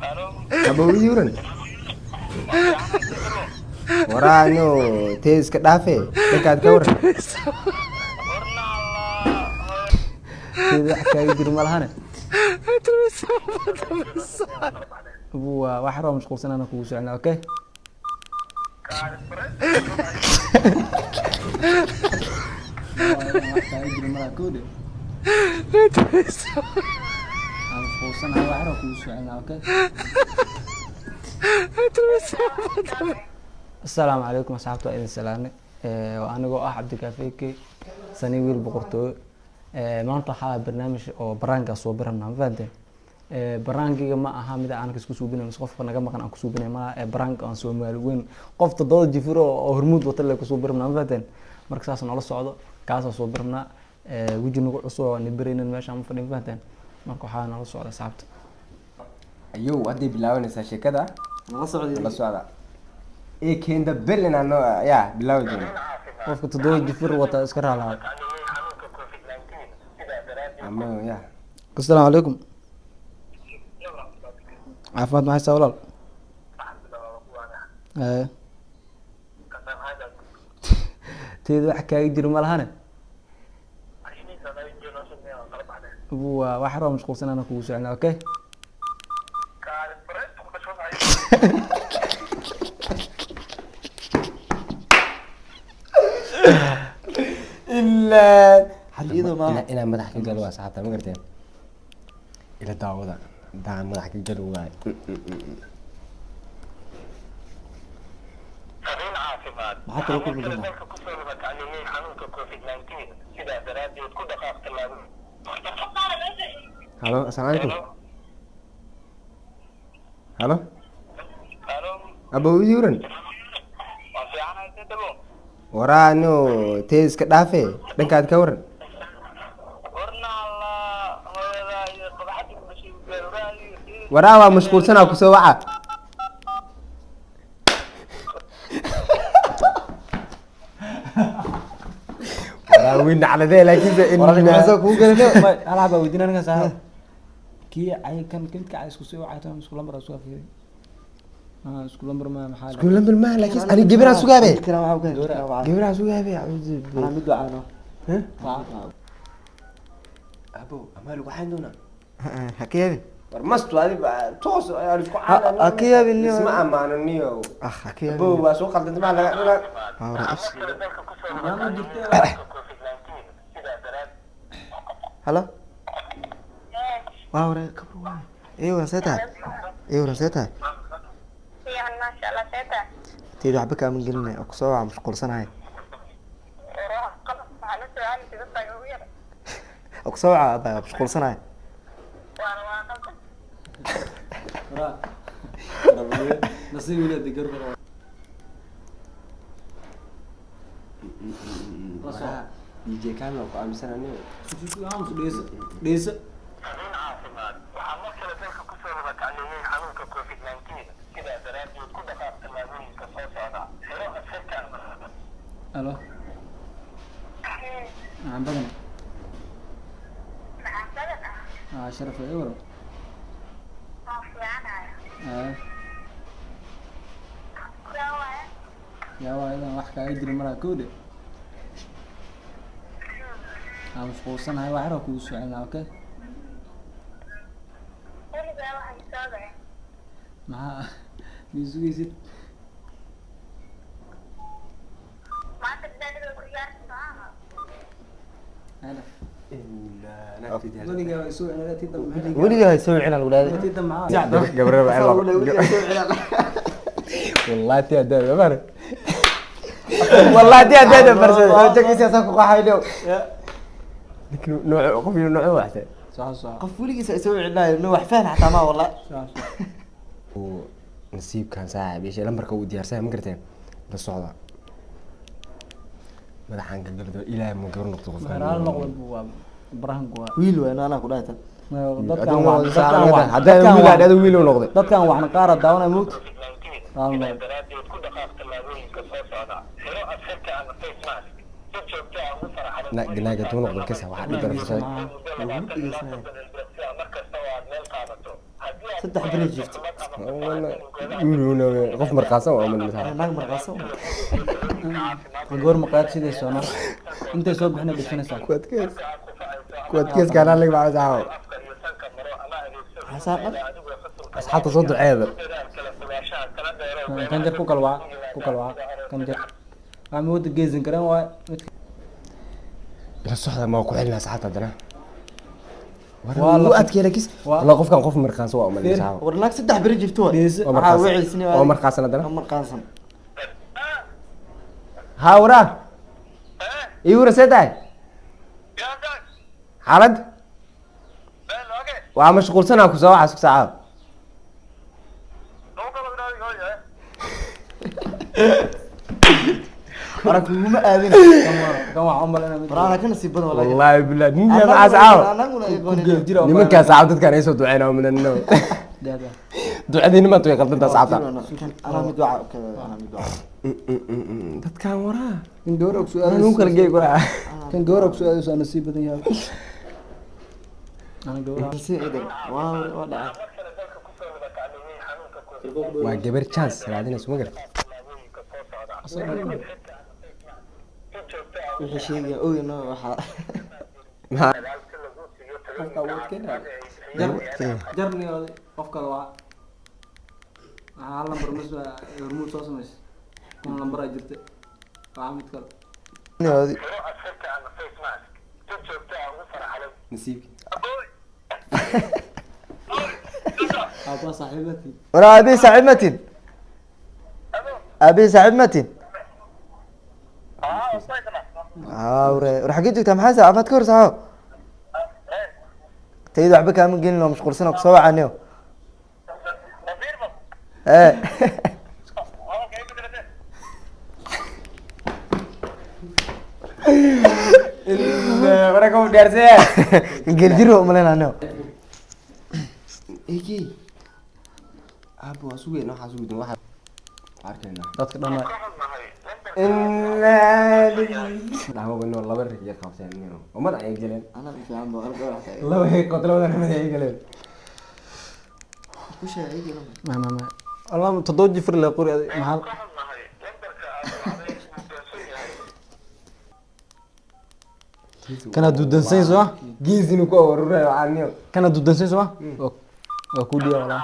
Abow yuran. Waraano tee iska dhaafe dhankaad ka waran. Teeda wax kaaga jiro ma lahane. Waa wax yaroo mashquulsan ana kugu socelina, okay? Wax kaaga jiro malaha kowde. Aan mashquulsanahay, wax yaroo kugu socelina, okay? Asalaamu calaykum asxaabta, waa idin salaamay. Waa anigoo ah Cabdikaafeeke Sani Wiil Boqortooyo. Maanta waxaa barnaamij oo baraanka soo birabnaa, ma fahanteen? Baraankiga ma aha mid aan isku suubinayo mise qofka naga maqan aan ku suubinayo malaha. Baraanka aan Soomaali weyn qof toddoba jifir oo hormuud wata le kusoo birabnaa, ma fahanteen? Marka saas noola socdo, kaasoo soo birabnaa. Weji nagu cusub oo nibaraynan meeshaan ma fadhin, ma fahanteen? Marka waxaa nala socda asxaabta. Ayow, hadday bilaabanaysaa sheekada. Nala socda. La socda ee keenda bel inaan noo yaa bilaabi doono. Qofka toddoba jifir wata iska raalaado. Ama ya. Asalaamu calaykum, caafimaad maxay saa walaal? Teeda wax kaaga jiro ma lahane. Waa wax yaroo mashquulsan ana kugu socelina, okay? Ilaa Iyadoo ma- inaan madax ka galo waa asxaabta, ma garteen? Ila daawada haddaan madax ka galo waay. Fariin caafimaad. Maxaa kaloo kulmi doonaa? Dalka kusoo wada kacleeyay xanuunka COVID-19, sidaa daraaddeed ku dhaqaaq tallaabo. Halo, asalaamu calaykum. Halo. Halo. Abow yuran. Waan fiicanahay, sidabo. Waraano tee iska dhaafe dhankaad ka waran. Warna Allah hooyada iyo qabaxadii ku dhashay gaaruraayo. Waraa waa mashquulsanaa, kusoo waca. Waraa wiin nacladee laakiinse Wararka kugu gelino. Hal xabaa weydiina ninkan saaxiib kii ay kan midka ay isku soo wacayto, isku lambar isku afiyay, isku lambar ma maxaa? Isku lambar maaha, laakiin ani gabiraa sugaabe. Midkana waxaa ku keenay, waxaa Gabiraa sugaabe. anaa mid wacaano. Abo amaa lagu xayn doonaa. Ha ka yaabin. War mastu adi toos aan isku Ha ka yaabin niyo. Isma amaano niyo. Ah, ha ka yaabin. Abo waa soo qaldantay, maa laga Waa waraa abs. Dalka kusoo wada kacleeyay xanuunka COVID-19, sidaa daraaddeed. Halo. Waa waraa kabro waay. Ii waran, see tahay? Ii waran, see tahay? Fiican, maasha Allah, seeta. Teeda waxba kaama gelinay oo kusoo waca, mashquulsanahay. Ruux qalab waxaa la soo sida tahay ugu yar. Oo kusoo waca abaa, waa mashquulsanahay. Waana waa qaldan. Nasiib wiil digar. DJ Kamil ku aaminsanaa niyo. Dheyso dheyso. Fariin caafimaad. Waxaa mar kale dalka kusoo wada kacleeyay xanuunka COVID-19, sidaa daraaddeed ku dhaqaaq tallaabooyinka soo socda. Xiro asirka ama Alo, maxaan badan? Maxaa badan ah? Sharaf ii waran. Waa fiicanahay. Yaa waaya. Yaa waa idan wax kaaga jiro malaha kowde. Aan mashquulsanahay, wax yaroo kugu socelina, okay? Weligaa waxay soo dhaceen. Maxaa mii sugaysid? Maanta banaaniga ku ciyaarta maaha. Weligaa waa isoo celina tii dambe. Weligaa hay soo wicin lagu dhahday. Tii dambe maxaa? Gabraba wallahi tii adaa bare, wallahi tii adaa barsada. Jagiisa asaa ku qaxay dhow. Ninkan nooc qof inuu nooc waxta. Sax sax. Qof weligiisa ay soo wicinayo no wax fahan xataa ma wallahi. Sax sax. Nasiibkan saaxiib yeeshay lambarka uu diyaarsan, ma garteen? La socda, madaxaan ka galdo ilaahay ma gabar noqdo qofkan. Raal noqdo waa barahanku waa. Wiil waay anaa ku dhahay tan. Dadkan waa Haddaan wiil aad wiil uu noqday. Dadkan waxna qaara daawanaya moogta. COVID-19, Raal sidaa noqdo. daraaddeed ku dhaqaaq tallaabooyinka soo socda. Xiro asirka ama face mask. Si joogto ah ugu faraxalo. Naaga tuu noqdo kasa waxaa dhib dara fursad. Muddo 20 ilaa 30 ilbiriqsi ah mar kasta oo aad meel qaadato. Haddii Saddex beri jiifta. Qof marqaasan waa umalin saxaab. Naag marqaasan. Goor maqaad sidayso na intay soo bixina gashanaysaa. Ku adkeys ku adkeys kaanaa laga bacay saxaab. Xasaa dhan. Asxaabta soo duceeda. Kan jar ku kalwaa ku kalwaa kan jar waa mooda geesin karan waa mid. Ila socda ma ku xilina asxaabta haddana. Waa wuu adkeey laakiin wallah qofkan qof marqaasan waa umalin saxaab. War naag saddex beri jiifta waa. Dhegeyso. Waa Waxaa marqaasan. wiciisni Waa marqaasan haddana. Waa marqaasan. Haa waraa ii wara see tahay xaalad waa mashquulsanaa ku soo waxaas ku sacaab. Wara kuguma aadin. Kan waa umal inaa mid War ana ka nasiib badan wallahi. Wallaahi billahi ninka maxaa sacaab. Anaguna ay aqoonin. Geel jira. Nimankaa sacaab dadkaan ay soo duceynaa minanno ducadii nimantu way qaldantaa saxaabta. Anaa mid waca okay, anaa mid waca. Dadkaan waraa kan gabar og anuu kala geey waraa. Kan gabar og su-aadayso nasiib badan yahay ana gabar. Si ciidan. Waa waa dhacay. Waa gabar chance raadinayso ma garat. Wixii sheegaya ogeyno waxaa. Maxaa Qofka awood keenaya jarnigooda qof kale waa waxaa hal lambar mas hormuud soo samaysa kun lambar aa jirta waa mid kale. Nasiibki. Aabba saaxiibatii. War aabihi saaxiib matin. Aabihi saaxiib matin. Haa ware war xaggee joogtaa maxaa saa caafimaad ka hor saxo. Tayada waxba kaama gelin oo mashquulsan oo kusoo wacaniyo. Ee. Wara kau diyaarsee. Geel jir waa umaleynaa aniyo. Eki aabba waa sugayna waxaa sugi doon waxaa arkaynaa. Dadka dhan Dhahmo laba rig yar qabteen ummad ayay galeen. Anaa fiican baa qalab gaar ah. Laba rig qoto labada mid ayay galeen. Ku sheegay iyaga. Ma ma ma wallah toddoba jifir la qori adig maxaa. Kana duudansan soo Geesinu ku aruuray waxaa niyo. Kana duudansan soo waa ku dhiya wallah.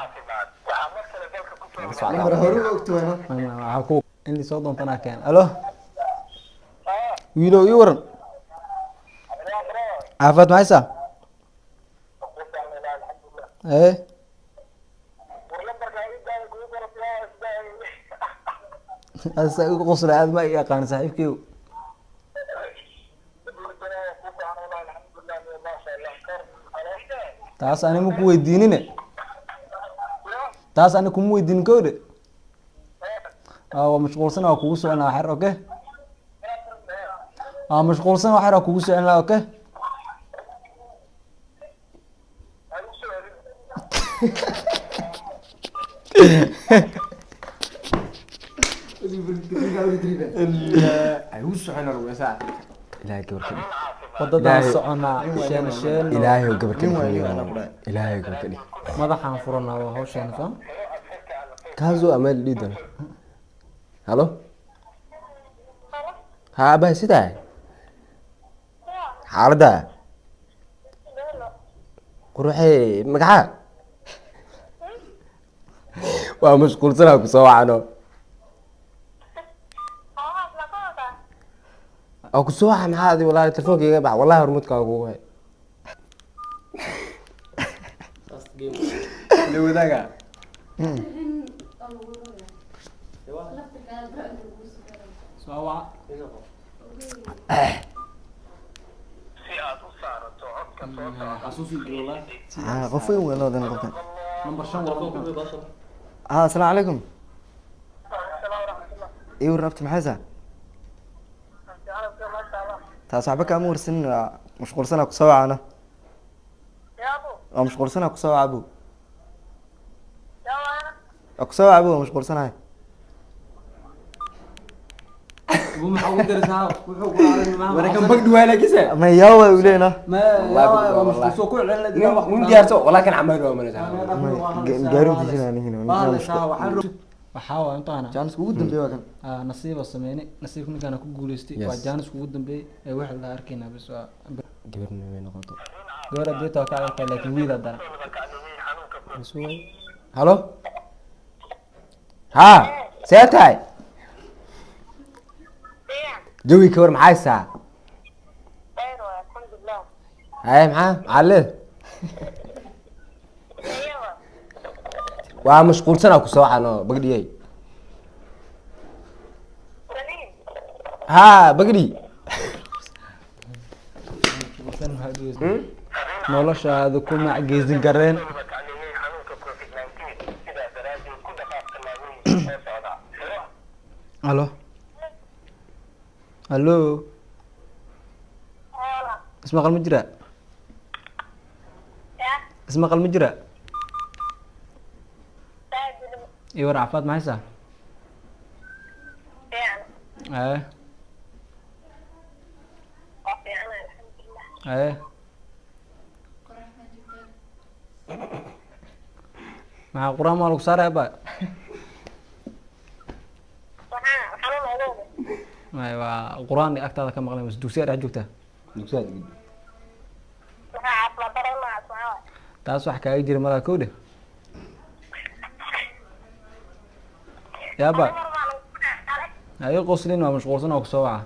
Lambar hore u ogto wayna. Ma ma waxaa ku in soo doontanaa keen alo wiilow ii waran caafimaad maxaysaa ee asa igu qosla aad ma i aqaan saaxiibkeygu. Taas ani ma ku weydiinine taas ani kuma weydiinin kowde waa mashquulsan waa kugu socon lahaa xer okay waa mashquulsan waa xer waa kugu socon lahaa okay. Ay u socon ruusa ilaahay gabar ka dhig. Wadadaan soconaa sheena sheeno. Ilaahay gabar ka Nin waa dhig. nin anaa ku dhahay. Ilaahay gabar ka dhig. Madaxaan furanaa waa hawsheena soo. Kaasoo ameel dhihi doona halo haa abaa sidaa xaaladda quruxee magacaa waa mashquulsanaa ku soo wacano oo ku soo waca maxaa adi wallahi telefoonka iga bax wallahi hormuudkaa kugu hay la wadaaga. Soo waca. Haa qof weyn weyn loo qofkan. Number 5 waa. Haa asalaamu calaykum. Ii waran abti maxay saa? Taas waxba kaama warsanin waa mashquulsanaa kusoo wacana. Waa mashquulsanaa kusoo waca abow. Waa kusoo waca abow waa mashquulsanahay. Ugu maxaa ugu diraysaa wuxuu ku aarin maaha. Wara kan bagdhi waay laakiinse. Ma yaa waa uu leena. Ma Wallahi waa wallahi. mashquul soo ku celin. Nin diyaarso wallahi kan camal waa mana. Gaari u dejinaa ninkan. Waxaa waa intaana Jaanis ugu dambeeya waa kan. Nasiiba sameynay, nasiibka ninkaana ku guuleystay. Yes. Waa jaanis ugu dambeeyey ee wax la arkaynaa bas waa Gabarna way noqoto. Gabadha beeta waa ka adagtahay, laakiin wiil haddana. Halo, haa, see tahay? Jawi ka war, maxaa haysaa? Khayr waay, alxamdulilah. Haye, maxaa leed? Iyawa. Waa mashquulsanaa, ku soo cano bagdhiyey. Saliim. Haa, bagdhi. Noloshaada ku macgeysin kareen. Tacliimiyey xanuunka COVID-19, sidaa daraaddeed ku dhaqaaq tallaabooyinka soo socda. Xiro Halo, halo. Hola. Ismaqal ma jira? Ya. Ismaqal ma jira? Saajid. Iyo war, caafimaad ma haysaa? Fiican. Aye. Waa fiican, alxamdulilah. Aye, maxaa qur-aan maa lagu saaraya ba? Waxaa xanuun ogow. May, waa qur-aan agtaada ka maqlay mas dugsiga dhex joogtaa? Waxaa caafimaad darro noocaas maxaa waay? Taas wax kaaga jira malaa kow dheh yaaba. Mar baa lagu dhacay. Hayo, qoslin, waa mashquulsan oo kusoo waca.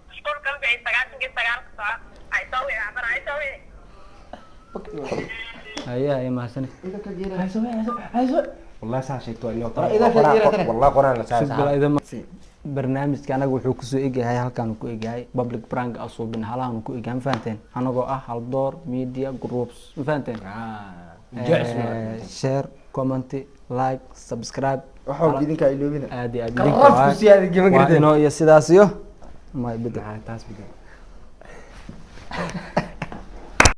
Mashquulka ma bixi 99-ka soco. Ay soo wici, amar ay soo wici. Haye haye, mahadsani. Wallahi saa sheegto waa inoo. Idaa kale, idaa kale. Wallahi quraan la saa. Sug bal barnaamijka anaga wuxuu kusoo egyahay halkaanu ku egyahay public prank asuubin halaanu ku egyahay, ma fahanteen? Anagoo ah Haldoor Media Groups, ma fahanteen? Share, comment, like, subscribe. Waxa uu idinka iloobina. Aad iyo aad. Qaraf ku siyaada gema Waa garteen. inoo iyo sidaas iyo may bedel. Taas bedel.